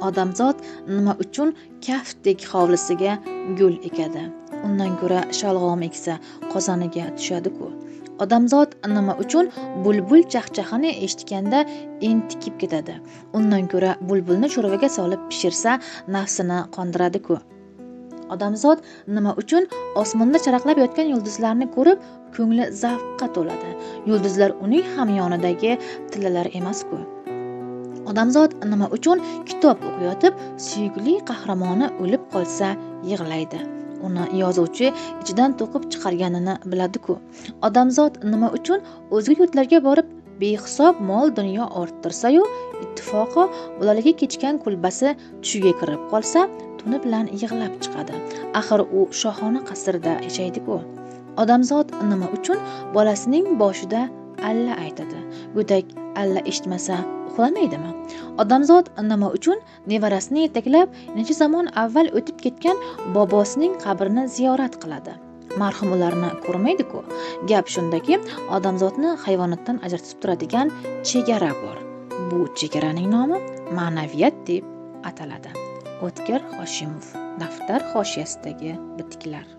Odamzod nima uchun kaftdek hovlisiga gul ekadi? Undan ko'ra shalg'om eksa qozoniga tushadi-ku. Odamzod nima uchun bulbul chaqchaqini eshitganda entikib ketadi? Undan ko'ra bulbulni sho'rvaga solib pishirsa nafsini qondiradi-ku. Odamzod nima uchun osmonda charaqlab yotgan yulduzlarni ko'rib ko'ngli zavqqa to'ladi? Yulduzlar uning ham yonidagi tillalar emas-ku. Odamzod nima uchun kitob o'qiyotib suyukli qahramoni o'lib qolsa yig'laydi? Uni yozuvchi ichidan to'qib chiqarganini biladi-ku. Odamzod nima uchun o'zga yurtlarga borib behisob mol dunyo orttirsa-yu, ittifoqo bolaligi kechgan kulbasi tushiga kirib qolsa, tuni bilan yig'lab chiqadi. Axir u shohona qasrda yashaydi-ku. Odamzod nima uchun bolasining boshida alla aytadi? Go'dak alla eshitmasa uxlamaydimi? Odamzod nima uchun nevarasini yetaklab necha zamon avval o'tib ketgan bobosining qabrini ziyorat qiladi? Marhum ularni ko'rmaydi-ku. Gap shundaki, odamzodni hayvonotdan ajratib turadigan chegara bor. Bu chegaraning nomi ma'naviyat deb ataladi. O'tkir Hoshimov. Daftar hoshiyasidagi bitiklar.